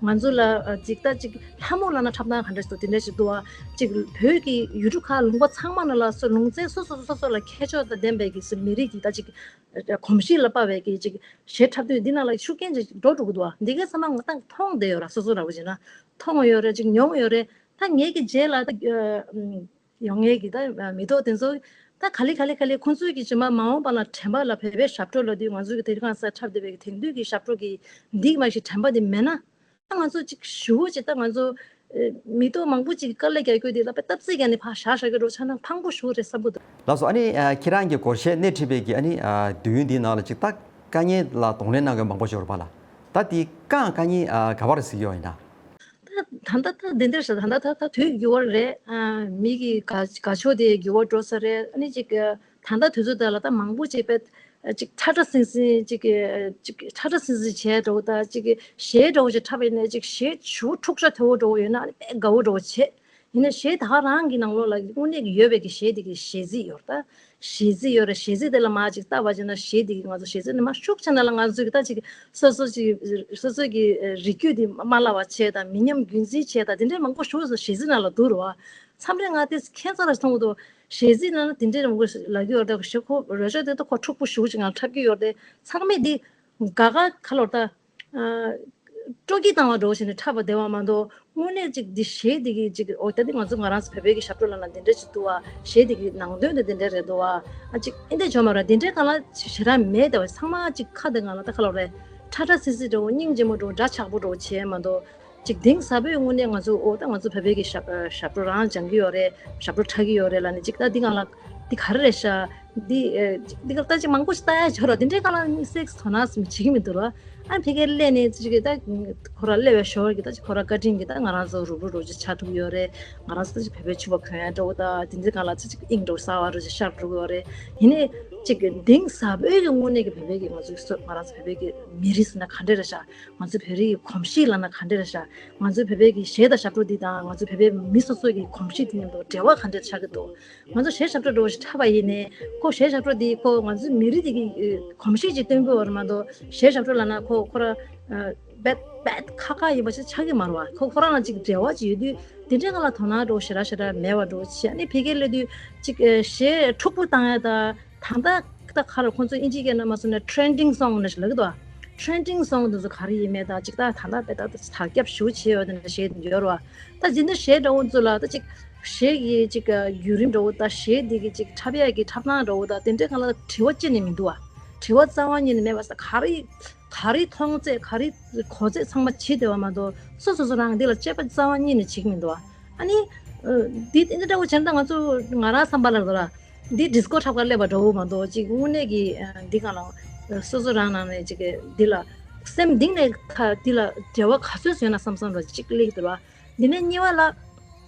བ། ང་ཚོ་ལ་ཅིག་ད་ཅིག་ལྷ་མོ་ལབ་ན་འཁྲབ་སྟངས་ག་འདྲ་ཞིག་འདུག་དེ་འདྲ་ཞིག་འདུག་བ། ཅིག་བོད་ཀྱི་ཡུལ་གྲུ་ཁག་ལུང་པ་ཚང་མ་ནང་ལ་སོ་ལུང་ཚན་སོ་སོ་སོ་སོ་ལ་ཁྱད་ཆོས་དང་ལྡན་པའི་གི་སོ་མི་རིགས་ཀྱི་ད་ཅིག་གོམས་གཤིས་ལ་དཔག་པའི་གི་ཅིག་གཞས་འཁྲབ་དུས་འདི་ནང་ལ་ཤུགས་རྐྱེན་ཅིག་འགྲོ་འགྲོ་གི་འདུག་བ། འདི་གའི་ཚང་མ་ང་ཏང་མཐོང་བསྡད་ཡོད་ར། སོ་སོ་ར་བ་བྱས་ན་མཐོང་ཡོད་རེད། ཅིག་མྱོང་ཡོད་རེད། ད་ངེད་ཀྱི་རྗེས་ལ་ད་ཡོང་ངེད་ཀྱི་ད་མི་ཐོག་དེ་ཚོ་ད་ག་ལེ་ག་ལེ་ག་ལེ་ཁོང་ཚོའི་གི་ཅི་མ་མ་འོངས་པ་ལ་དྲན་པ་ལ་བོད་པའི་ཞབས་བྲོ་ལབ་དུས་ང་ཚོའི་གི་དེ་རིང་ཁ་སང་འཁྲབ་བསྡད་པའི་གི་དེང་དུས་ཀྱི་ཞབས་བྲོ་གི་འདི་མ་ཞིག་དྲན་པ་དེ་མེད་ན། ད་ང་ཚོ་ཅིག་ཞུ་ཅིག་ད་ང་ཚོ་ཨེ་མི་ཐོག་མང་པོ་ཅིག་དཀའ་ལས་རྒྱག་རྒྱུ་དེ་ལ་དཔེ་སྟབས་རྩེ་རྒྱག་ནས་ཕར་བཞག་བཞག་གི་འགྲོ་ཆ་ན་ཕངས་པོ་ཞུ་རེད་བསམ་གི་འདུག་ལགས་སོ། ཨ་ནི་ཨ་ཁྱེད་རང་གི་སྒོར་གཞས་སྣེ་ཁྲིད་པའི་གི་ཨ་ནི་ཨ་དུས་ཡུན་འདིའི་ནང་ལ་ཅིག་ད་དཀའ་ངལ་ལ་གདོང་ལེན་གནང་མཁན་མང་པོ་ཞིག་ཡོད་རེད་པ་ལགས། ད་དེ་དཀའ་དཀའ་ངལ་ཨ་ག་པར་གཟིགས་ཡོད་ཡིན་ན། ད་ད་ལྟ་ད་འདི་འདྲ་ཞིག་ད་ལྟ་ད་ད་དུས་འགྱུར་བ་རེད། ཨ་མི་གི་དགའ་དགའ་ཕྱོགས་དེ་འགྱུར་བ་འགྲོ་ས་རེད། ཨ་ནི་ཅིག་ད་ལྟ་དུས་ཚོད་དེ་ལ་ད་མང་པོ་ཅིག་དཔེ་ཅིག་ཁྲ་ཁྲ་སིང་སིང་ཅིག་གི་ཅིག་ཁྲ་ཁྲ་སིང་སིང་བྱས་འགྲོ་གི། ད་ཅིག་གི་གཞས་འདྲ་བོ་ཅིག་འཁྲབ་པ་ཡིན་ན་ཅིག་གཞས་ཞེ་པོ་འཁྲུག་ཆ་དོད་པོ་འདྲ་བོ་ཡོད་ན་ཨ་ནི་དཔེ་དགའ་བོ་འདྲ་བོ་བྱེད། ཡིན་ན་གཞས་ད་ག་རང་གི་ནང་ལོགས་ལ་དངོས་གནས་ཀྱི་ཡོད་པའི་གི་གཞས་དེ་གི་གཞས་ཚིག་ཡོད་རེད། ད་གཞས་ཚིག་ཡོད་རེད། གཞས་ཚིག་དེ་ལ་མར་ཅིག་ལྟ་བ་བྱས་ན་གཞས་དེ་གི་ང་ཚོ་གཞས་ཚིག་ནི་མར་ཤུགས་ཆེ་ན་ལ་ང་ཚོ་གི་ད་ཅིག་སོ་སོ་ཅིག་སོ་སོ་གི་རིགས་རྒྱུད་དེ་མ་བརླག་པ་བྱས་དང་མི་ཉམས་རྒྱུན་འཛིན་བྱས་དང་དེ་འདྲའི་མང་པོ་ཞིག་གཞས་ཚིག་ནང་ལ་འདུག་རེད་བ། མཚམས་རེ་ང་དེ་ཁྱད་མཚར་ར་མཐོང་གི་འདུག་གཞས་ཚིག་ནང་ལ་དེ་འདྲའི་མང་པོ་ལབ་ཀྱི་ཡོད་རེད། ད་གཞས་ཁོ་རོལ་ཆ་དེ་ད་ཁོ་འཁྲུག་པོ་ཞེ་པོ་ཅིག་ང་འཁྲབ་ཀྱི་ཡོད་རེད། ཚང་མས་འདི་དགའ་དགའ་ག་ལོར་ད། ཨ་སྤྲོ་སྐྱིད་བཏང་བ་འདྲ་བོ་བྱས་ནས་འཁྲབ་པ་བསྡད་པ་མ་གཏོགས་དངོས་གནས་ཅིག་འདི་གཞས་འདི་གི་ཅིག་འོ་ད་འདི་ང་ཚོ་ང་རང་ཚོ་བོད་པའི་གི་ཞབས་བྲོ་ལབ་ན་འདི་འདྲ་ཅིག་འདུག་བ། གཞས་འདི་གི་ནང་དོན་དེ་འདི་འདྲ་རེད་འདུག་བ། ཨ་ཅིག་ཨེ་འདྲ་བྱུང་མ་རེད། འདི་འདྲའི་སྒང་ལ་ཞེ་དྲག་མེད། དེ་བ་ཚང་མ་ཅིག་ཁ་དེ་སྒང་ལ་ད་ཁ་ལོ་རེད། ཁྲ་ཁྲ་སིང་སིང་འདྲ་བོ་སྙིང་རྗེ་མོ་འདྲ་བོ་འདྲ་ཆགས་པོ་འདྲ་བོ་བྱས་མ་གཏོགས་ཅིག་གཏིང་ཟབ་པོའི་དངོས་གནས་ང་ཚོ་འོ་ད་ང་ཚོ་བོད་པའི་གི་ཞབས་ཞབས་བྲོ་རང་སྦྱང་གི་ཡོད་རེད། ཞབས་བྲོ་འཁྲབ་ཀྱི་ཡོད་རེད་ལབ་ནས་ཅིག་ད་འདི་སྒང་ལ་འདི་ག་རེ་རེད་ཤག་འདི་ཨེ་འདི་ག་ལྟ་ཅིག་མང་པོ་ཞིག་ལྟ་ཡ་ཆོག་ར། འདི་འདྲའི་སྒང་ལ་ནི་སེག་སི་དོ་སྣང་བྱེད་ཀྱི་མི་འདུག་ར། ཨ་ཕ་གིར་སླེབས་ནས་ཅིག་གི་ད་ཁོ་ར་སླེབས་པའི་ཞོར་གྱི་ད་ཅིག་ཁོ་ར་བཀའ་དྲིན་གྱིས་ད་ང་རང་ཚོ་རུབ་རུབ་རུབ་ཅིག་ཆགས་ཐུབ་ཡོད་རེད། ང་རང་ཚོ་ད་ཅིག་བོད་པའི་ཕྱུ་པ་གོན་ཡ་འདྲ་བོ་ད་དེ་འདྲའི་སྒང་ལ་ད་ཅིག་དབྱིངས་འདྲ་བོ་གསར་བ་འདྲ་བོ་ཅིག་ཤར་འགྲོ་གི་ཡོད་རེད། ཡིན་ནའི་ཅིག་གི་གཏིང་ཟབ་པོའི་གི་དངོས་གནས་ཀྱི་བོད་པའི་གི་ང་ཚོའི་སོ་ང་རང་ཚོ་བོད་པའི་གི་མི་རིགས་ཟེར་ན་ག་འདྲ་རེད་ཤག་ང་ཚོ་བོད་རིགས་ཀྱི་གོམས་གཤིས་ལབ་ན་ག་འདྲ་རེད་ཤག་ང་ཚོ་བོད་པའི་གི་གཞས་དང་ཞབས་བྲོ་འདི་དང་ང་ཚོ་བོད་པའི་མི་སོ་སོ་གི་གོམས་གཤིས་དེ་མཉམ་དུ་འབྲེལ་བ་ག་འདྲ་ཆགས་ཀྱི་འདུག་ང་ཚོ་གཞས་ཞབས་བྲོ་འདྲ་བོ་ཞིག་འཁྲབ་པ་ཡིན་ནའི་ཁོ་གཞས་ཞབས་བྲོ་འདི་ཁོ་ང་ཚོའི་མི་རིགས་འདི་གི་གོམས་གཤིས་ཅིག་སྟོན་གྱི་ཡོད་རེད་མ་གཏོགས་གཞས་ཞབས་བྲོ་ལབ་ན་ཁོ་ཁོ་ར་རྦད་རྦད་ཁག་ཁག་ཡིན་པ་ཞིག་ཆགས་ཀྱི་མ་རེད་བ། ཁོ་ཁོ་རང་ལ་ཅིག་འབྲེལ་བ་ཅིག་ཡོད་དུས་དེ་འདྲའི་སྒང་ལ་དོ་སྣང་འདྲ་བོ་ཞེ་དྲག་ཞེ་དྲག་མེད་པ་འདྲ་བོ་བྱས། ཨ་ནི་ཕ་གིར་སླེབས་དུས་ཅིག་གཞས་འཁྲུག་པོ་བཏང་ཡ་ད་ད་ལྟ་ད་ག་རེ་ཁོང་ཚོ་ཨིན་ཇིའི་སྐད་ནང་མ་སོང་ན་ཊེན་ཌིང་སོང་ནས་ལབ་ཀྱི་འདུག་ཊེན་ཌིང་སོང་དེ་ཚོ་ག་རེ་ཡིན་མེད་ད་ཅིག་ད་ད་ལྟ་དཔེ་ད་དར་ཁྱབ་ཞེ་པོ་བྱས་ཡོད་དེ་འདྲ་གཞས་ཡོད་རེད་བ། ད་འདི་འདྲ་གཞས་འདྲ་བོ་ཚོ་ལ་ད་ཅིག་གཞས་ཀྱི་ཅིག་བརྒྱུད་རིམ་འདྲ་བོ་ད་གཞས་འདི་གི་ཅིག་འཁྲབ་ཡག་གི་འཁྲབ་སྟངས་འདྲ་བོ་ད་དེ་འདྲའི་སྒང་ལ་དྲི་བ་གཅིག་ནས་མི་འདུག་བ། དྲི་བ་རྩ་བ་ཉིད་ནས་མེད་པ་ས་ག་རེ་ག་རེ་མཐོང་ཚད་ག་རེ་གོ་ཚད་ཚང་མ་བྱེད་བསྡད་པ་མ་གཏོགས་སོ་སོ་སོ་རང་འདི་ལ་དཔྱད་པ་རྩ་བ་ཉིད་ནས་བྱེད་ཀྱི་མི་འདུག་བ། ཨ་ནི་འདི་འདི་འདྲ་བོ་བྱས་ན་ད་ང་ཚོ་ང་རང་བསམ་པ་ལ་རེད་བ། འདི་ཌི་སི་ཀོ་འཁྲབ་གར་སླེབས་པ་འདྲ་བོ་མ་གཏོགས་ཅིག་དངོས་གནས་ཀྱི་འདི་སྒང་ལ་སོ་སོ་རང་ནང་ནས་ཅིག་འདི་ལ་སེམས་གཏིང་ནས་ཁ་འདི་ལ་འབྲེལ་བ་ག་ཚོད་ཡོད་ན་བསམ་བསམ་ར་ཅིག་སླེབས་འདུག་བ། འདི་ནས་གཉིས་པ་ལ་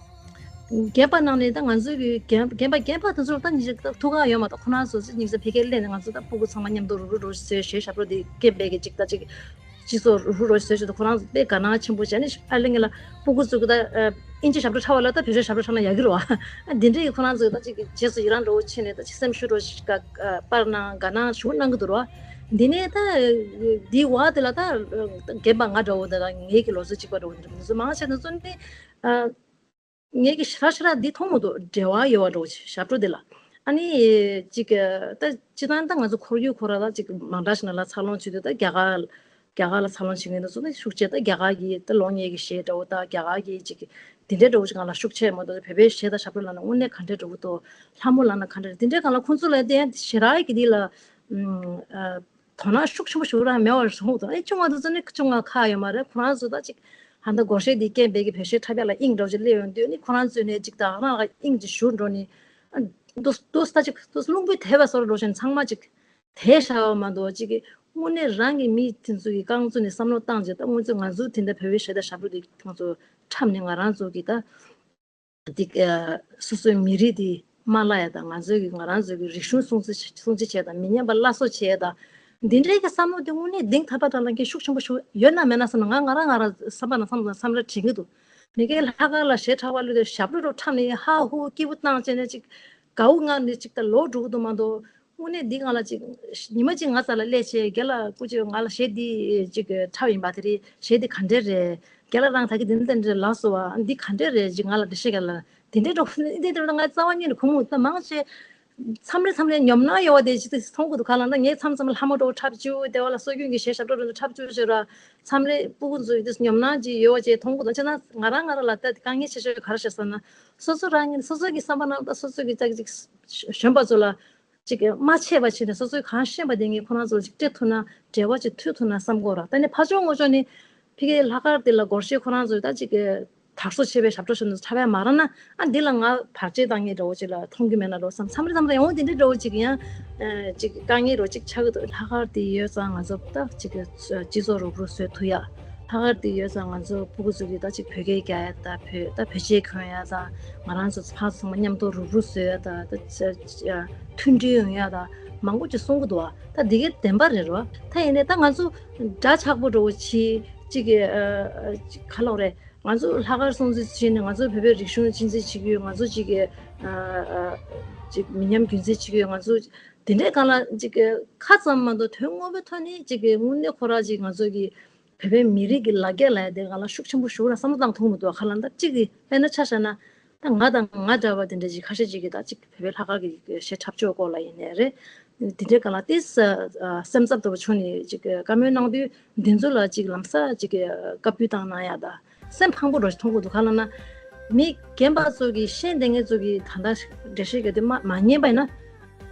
རྒན་པ་ནང་ནས་ད་ང་ཚོའི་གི་རྒན་རྒན་པ་རྒན་པ་དེ་ཚོར་ད་ཉིས་ཐུགས་ཁག་ཡོད་མ་གཏོགས་ཁོ་རང་ཚོ་ཅིག་ཉིས་ཕ་གིར་སླེབས་ནས་ང་ཚོ་ད་ཕྲུ་གུ་ཚང་མ་མཉམ་དུ་རུབ་རུབ་རུབ་ཟེར་གཞས་ཞབས་བྲོ་འདི་སྐད་འབད་གི་ཅིག་ད་ཅིག་སྤྱི་ཚོགས་རུ་རུ་རོ་བཟོས་བྱས་ཏེ་ཁོ་རང་ཚོ་དཔེ་དགའ་སྣང་ཆེན་པོ་བྱས་ནས་ཨ་ལེ་ངེད་ལ་སྤུ་གུ་ཚོ་གི་ད་ཨ་ཨིན་ཇི་ཞབས་བྲོ་འཁྲབ་པ་ལ་ད་བོད་ཆས་ཞབས་བྲོ་འཁྲབ་ན་ཡག་གི་རེད་བ། ཨ་འདི་འདྲའི་ཁོ་རང་ཚོ་གི་ད་ཅིག་རྗེས་སུ་ཡི་རང་འདྲ་བོ་ཕྱིན་ནས་ད་ཅིག་སེམས་ཤུགས་འདྲ་བོ་ཞིག་ག་ཨ་སྤར་གནང་དགའ་སྣང་ཞུ་གནང་གི་འདུག་རེད་བ། འདི་ནས་ད་འདི་བ་དེ་ལ་ད་རྒན་པ་ང་འདྲ་བོ་ད་ངེད་ཀྱི་ལོ་ཚོད་གཅིག་པ་འདྲ་བོ་འདི་འདྲ་མི་ཚོ་མང་ཆེ་ན་ཚོ་ནི་ཨ། ངས་ཀྱི་ཞེ་དྲག་ཞེ་དྲག་འདི་མཐོང་མི་འདུག་འབྲེལ་བ་ཡོད་པ་འདྲ་བོ་ཞབས་བྲོ་འདི་ལ། ཨ་ནི་ཅིག་ད་སྤྱིར་བཏང་ད་ང་ཚོ་ཁོར་ཡུག་ཁོ་ར་ད་ཅིག་མང་དྲགས་ཤིག་ན་ལ་འཚར་ལོངས་བྱེད་དུས་ད་རྒྱ་གར་རྒྱ་གར་ལ་འཚར་ལོངས་བྱེད་མཁན་དེ་ཚོ་ནི་ཤུགས་ཆེ་ད་རྒྱ་གར་གྱི་ད་ལོ་ཉེས་ཀྱི་གཞས་འདྲ་བོ་ད་རྒྱ་གར་གྱི་ཅིག་འདི་འདྲའི་འདྲ་བོ་ཅིག་ང་ལ་ཤུགས་ཆེ་མ་གཏོགས་བོད་པའི་གཞས་དང་ཞབས་བྲོ་ལ་ན་དངོས་གནས་ག་འདྲའི་འདྲ་བོ་འདུག་ལྷ་མོ་ལ་ན་ག་འདྲ་འདི་འདྲའི་སྒང་ལ་ཁོང་ཚོ་ལ་དེ་ཞེ་དྲག་གི་འདི་ལ་ཨ། དོ་སྣང་ཤུགས་ཆེན་པོ་ཞིག་རང་མེད་པར་སོང་དང་ཨེ་ཆུང་བ་དེ་ཚོ་ནི་ཆུང་བ་ཁག་ཡོད་མ་རེད། ཁོ་རང་ཚོ་ད་ཅིག་ཧ་ད་སྒོར་གཞས་འདི་སྐད་འབོད་ཀྱི་བོད་གཞས་འཁྲབ་ཡག་ལ་དབྱིངས་འདྲ་བོ་ཅིག་སླེབས་ཡོང་དུས་ནི་ཁོ་རང་ཚོས་ནས་ཅིག་ད་རང་ལ་དབྱིངས་ཅིག་ཞུགས་འགྲོ་ནི་ཨ་འདུག་འདུག་ད་ཅིག་འདུག་རླུང་བུས་དེད་པ་སོར་འགྲོ་བཞིན་ཚང་མ་ཅིག་དེད་བཞག་པ་མ་གཏོགས་ཅིག་གི་དངོས་གནས་རང་གི་མི་དེ་ཚོ་གི་རྐང་ཚོ་ནས་བསམ་བློ་བཏང་རྗེས་ད་དངོས་གཙོ་ང་ཚོ་དེ་འདྲ་བོད་པའི་གཞས་དང་ཞབས་བྲོ་འདི་ཁོང་ཚོ་འཁྲབ་ནས་ང་རང་ཚོ་གི་ད། འདི་ཨ་སོ་སོའི་མི་རིགས་འདི་མ་བརླག་ཡ་དང་ང་ཚོའི་གི་ང་རང་ཚོའི་གི་རིག་གཞུང་སྲུང་བརྩི་སྲུང་བརྩི་བྱས་དང་མི་ཉམས་པ་སླར་གསོ་བྱས་དང་འདི་འདྲའི་གི་བསམ་བློ་འདི་དངོས་གནས་གདེང་ཐག་པ་དང་ལངས་མཁན་ཤུགས་ཆེན་པོ་ཞིག་ཡོད་ན་མེད་ན་བསམ་ན་ང་ང་རང་ང་རང་བསམ་པ་ན་བསམ་བསམ་ར་དྲན་གི་འདུག་མི་སྒེར་ལྷག་དཀར་ལ་གཞས་འཁྲབ་པ་ལོས་དེ་ཞབས་བྲོ་རུ་འཁྲབ་ནས་ཧ་ཧུ་སྐྱིད་པོ་བཏང་བྱས་ནས་ཅིག་དགའ་བོ་ངང་ནས་ཅིག་ད་ལོག་འགྲོ་གི་འདུག་མ་གཏོགས། དངོས་གནས་འདི་ང་ལ་ཅིག་ཉི་མ་གཅིག་ང་རྩ་ལ་སླེབས་བྱས་རྒན་ལགས་སྐུ་མཁྱེན་ང་ལ་གཞས་འདི་ཅིག་འཁྲབ་ཡིན་པ་དེ་རེད། གཞས་འདི་ག་འདྲས་རེད། རྒན་ལགས་རང་ད་གི་འདི་འདི་འདྲས་ལགས་སོ་བ་འདི་ག་འདྲས་རེད་ཅིག་ང་ལ་འགྲེལ་བཤད་རྒན་ལགས་འདི་འདྲས་འགྲོ་འདི་འདྲས་འགྲོ་ང་རྩ་བ་ཉིད་ནས་ཁུངས་མེད། ད་མང་ཆེ་མཚམས་རེ་མཚམས་རེ་ཉོབ་སྣང་ཡོད་བ་དེ་ཅིག་མཐོང་གི་འདུག་ག་ལ་ན་ངས་མཚམས་མཚམས་ལ་ལྷ་མོ་འདྲ་བོ་འཁྲབ་བཅུག་དེ་བ་ལ་སྲོལ་རྒྱུན་གྱི་གཞས་ཞབས་བྲོ་འདྲ་བོ་འཁྲབ་བཅུག་ཞེས་ར་མཚམས་རེ་སྤུ་གུ་ཚོས་འདི་ཉོབ་སྣང་ཅིག་ཡོད་བ་ཅིག་མཐོང་གི་འདུག་བྱས་ན་ང་རང་ང་རང་ལ་ད་དཀའ་ངལ་ཆེ་ཤོས་ག་རེ་རེད་ཟེར་ན་སོ་སོ་རང་ཉིད་སོ་སོ་གི་བསམ་པ་ནང་ད་སོ་སོ་གི་ཅིག་ཅིག་གཞོན་པ་ཚོ་ལ། ཅིག་མ་ཆད་པ་བྱས་ནས་སོ་སོས་གང་ཤེས་པ་དེ་ངས་ཁོ་རང་ཚོར་ཅིག་སྤྲད་ཐུབ་ན་འབྲེལ་བ་ཅིག་མཐུད་ཐུབ་ན་བསམ་གོ་ར། ད་ནི་ཕར་ཕྱོགས་ངོ་ཕྱོགས་ནས་ཕ་གིའི་ལྷག་དཀར་དེ་ལ་སྒོར་གཞས་ཁོ་རང་ཚོས་ད་ཅིག་དར་སྲོལ་ཆེ་བའི་ཞབས་བྲོ་ཞིག་འདྲ་བོ་འཁྲབ་ཡ་མ་རག་ན་ཨ་འདི་ལ་ང་བར་ཆད་བཏང་མཁན་འདྲ་བོ་ཅིག་ལ་མཐོང་རྒྱུ་མེད་ན་འགྲོ་བསམ། མཚམས་རེ་མཚམས་རེ་ཡང་འོ་དེ་འདྲའི་འདྲ་བོ་ཅིག་ཡང་ཅིག་དཀའ་ངལ་འདྲ་བོ་ཅིག་ཆགས་ཀྱི་འདུག་ལྷག་དཀར་དེ་ཡོད་ཙང་ང་ཚོ་ད་ཅིག་སྤྱི་ཚོགས་རུབ་རུབ་བཟོ་ཐུབ་ཡ། ལྷག་དཀར་དེ་ཡོད་ཙང་ང་ཚོ་ཕྲུ་གུ་ཚོ་གིས་ད་ཅིག་བོད་སྐད་རྒྱག་ཡ་ད་བོད་ད་བོད་ཆས་གྱོན་ཡ་ད་ང་རང་ཚོ་ཕར་ཚང་མ་མཉམ་དུ་རུབ་རུབ་བཟོ་ཡ་ད་ད་ཅ་ཅ་མཐུན་སྒྲིལ་ཡོང་ཡ་ད་མང་པོ་ཅིག་གསུང་གི་འདུག་བ། ད་འདི་གའི་བདེན་པ་རེད་རོ། ད་ཡིན་ནའི་ད་ང་ཚོ་འདྲ་ཆགས་པོ་འདྲ་བོ་ཅིག་ཅིག་གི་ཨ་ཅིག་ག་ལབ་རེད། ང་ཚོ་ལྷག་དཀར་སྲུང་བརྩི་བྱས་ནས་ང་ཚོ་བོད་པའི་རིག་གཞུང་གཅེས་འཛིན་བྱེད་ཀྱི་ཡོད། ང་ཚོ་ཅིག་གི་ཨ་ཅིག་མི་ཉམས་རྒྱུན་འཛིན་བྱེད་ཀྱི་ཡོད། ང་ཚོ་དེ་འདྲའི་སྒང་ལ་ཅིག་གི་ཁ་ཙམ་མ་གཏོགས་དོན་དངོས་པོའི་ཐོག་ནས་ཅིག་གི་དངོས་གནས་ཁོ་རང་ཅིག་ང་ཚོ་གི་བོད་པའི་མི་རིགས་ཀྱི་ལ་རྒྱ་ལ་ཡ་དེ་ང་ལ་ཤུགས་ཆེན་པོ་ཞུ་ར་བསམ་བློ་བཏང་ཐུབ་མི་འདུག་ཁ་ལ་འདབ་གཅིག་གི་དཔེར་ན་ཆ་བཞག་ན་ད་ང་དང་ང་འདྲ་བ་དེ་འདྲ་ཅིག་ཁ་ཤས་ཅིག་གིས་ད་ཅིག་བོད་པའི་ལྷག་དཀར་གྱི་གཞས་འཁྲབ་སྤྱོད་སྐོར་ལ་ཡིན་ནའི་རེད། དེ་འདྲའི་སྒང་ལ་ཏིས་སེམས་འཚབ་ལྟ་བུ་བྱུང་ནས་ཅིག་བཀའ་མོལ་གནང་དུས་འདི་ཚོ་ལ་ཅིག་ལམ་སང་ཅིག་བཀའ་བཀྱོན་བཏང་གནང་ཡ་ད་སེམས་ཕངས་པོ་འདྲ་ཞིག་མཐོང་གི་འདུག་ཁ་ལ་ན་མི་རྒན་པ་ཚོ་གིས་ཤེས་ལྡན་མཁན་ཚོ་གིས་ད་ལྟ་འགྲེལ་བཤད་རྒྱག་དུས་མ་མ་ཉན་པ་ཡིན་ན།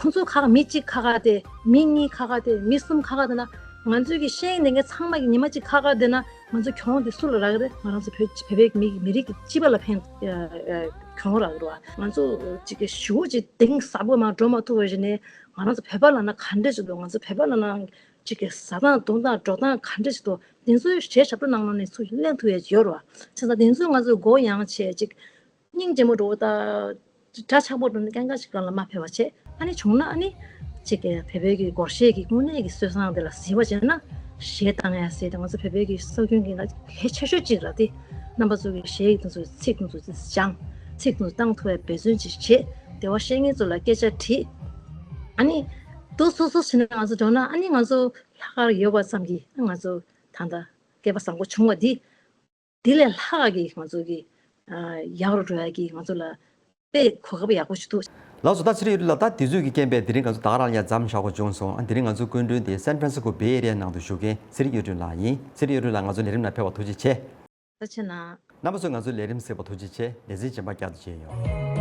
ཁོང་ཚོ་ཁག་མི་གཅིག་ཁག་ཁག་དེ་མི་གཉིས་ཁག་ཁག་དེ་མི་གསུམ་ཁག་ཁག་དེ་ན་ང་ཚོའི་གི་ཤེས་ཡོན་ལྡན་མཁན་ཚང་མ་གི་ཉི་མ་གཅིག་ཁག་ཁག་དེ་ན་ང་ཚོ་གྱོང་དེ་སུ་ལ་རག་གི་རེད། ང་རང་ཚོ་བོད་བོད་པའི་མི་མི་རིགས་ཀྱི་སྤྱི་པ་ལ་ཕན་གྱོང་རག་གི་རེད་བ། ང་ཚོ་གཅིག་གི་ཞུ་གཅིག་གདེང་ཟབ་པོ་མ་འགྲོ་མ་ཐུབ་པ་ཞིག་ནས་ང་རང་ཚོ་བོད་པ་ལ་ན་ག་འདྲ་ཞིག་འདུག་ང་ཚོ་བོད་པ་ལ་ན་གཅིག་གི་ཟ་སྟངས་འཐུང་སྟངས་འགྲོ་སྟངས་ག་འདྲ་ཞིག་འདུག་དེ་ཚོའི་གཞས་ཞབས་བྲོ་གནང་གནང་ནས་ཚུར་གླེང་ཐུབ་ཡས་ཡོད་རེད་བ། བྱས་ཙང་དེ་ཚོས་ང་ཚོ་མགོ་ཡང་བྱས་གཅིག་སྙིང་རྗེ་མོ་འགྲོ་བོ་ད། དགྲ་ཆགས་པོ་འགྲོ་ནས་སྐད་འགག་ཞིག་གང་ལ་མ་ཕེབས་པ་བྱས། ཨ་ནི་བྱུང་ན་ཨ་ནི། གཅིག་གི་བོད་པའི་གི་སྒོར་གཞས་ཀྱི་དངོས་གནས་ཀྱི་སྲོལ་བཟང་དེ་ལ་གཟིགས་པ་བྱས་ན། གཞས་བཏང་ཡ་ཟེར་ཏེ་ང་ཚོ་བོད་པའི་གི་སྲོལ་རྒྱུན་གྱི་ལ་གལ་ཆེ་ཤོས་གཅིག་ར་དེ། རྣམ་པ་ཚོ་གི་གཞས་ཀྱི་དེ་ཚོ་ཚིག་དེ་ཚོ་སྦྱངས། ཚིག་དེ་ཚོ་བཏང་ཐུབ་པའི་འབད་བརྩོན་ཅིག་བྱས། དེ་བ་བཤད་མཁན་ཚོ་ལ་སྐད་ཆ་དྲིས། ཨ་ནི། འདུག་སོ་སོ་བྱས་ན་ང་ཚོ་འགྲོ་ན་ཨ་ནི་ང་ཚོ་ལྷག་དཀར་ཡོད་པ་ཙམ་གྱིས་ང་ཚོ་ད་ལྟ་སྐལ་པ་བཟང་པོ་བྱུང་བ་འདི། དེ་ལས་ལྷག་གི་ང་ཚོ་གི་ཡག་རུ་འགྲོ་ཡག་གི་ང་ཚོ་ལ་དཔེ་གོ་སྐབས་ཡག་པོ་ཞིག་འདུག་ལགས་སོ། ད་ཕྱི་དྲོ་ཡོད་ལ་ད་དུས་ཚོད་ཀྱི་རྐྱེན་པས་དེ་རིང་ང་ཚོ་ད་ག་རང་ཡ་མཚམས་བཞག་དགོས་བྱུང་སོང་། ཨ་དེ་རིང་ང་ཚོའི་སྐུ་མགྲོན་དེ་སན་ཧྥ་རན་སི་སྐོ་བེ་ཨེ་རི་ཡ་ནང་དུ་བཞུགས་མཁན་ཚེ་རིང་གཡུ་སྒྲོན་ལགས་ཡིན། ཚེ་རིང་གཡུ་སྒྲོན་ལགས་ང་ཚོའི་ལས་རིམ་ནང་ཕེབས་པར་ཐུགས་རྗེ་ཆེ། ད་ཕྱིན་ན། རྣམ་པ་ཚོས་ང་ཚོའི་ལས་རིམ་གཟིགས་པར་ཐུགས་རྗེ་ཆེ། ལེ་ཚན་རྗེས་མ་བསྐྱར་དུ་མཇལ་ཡོང་།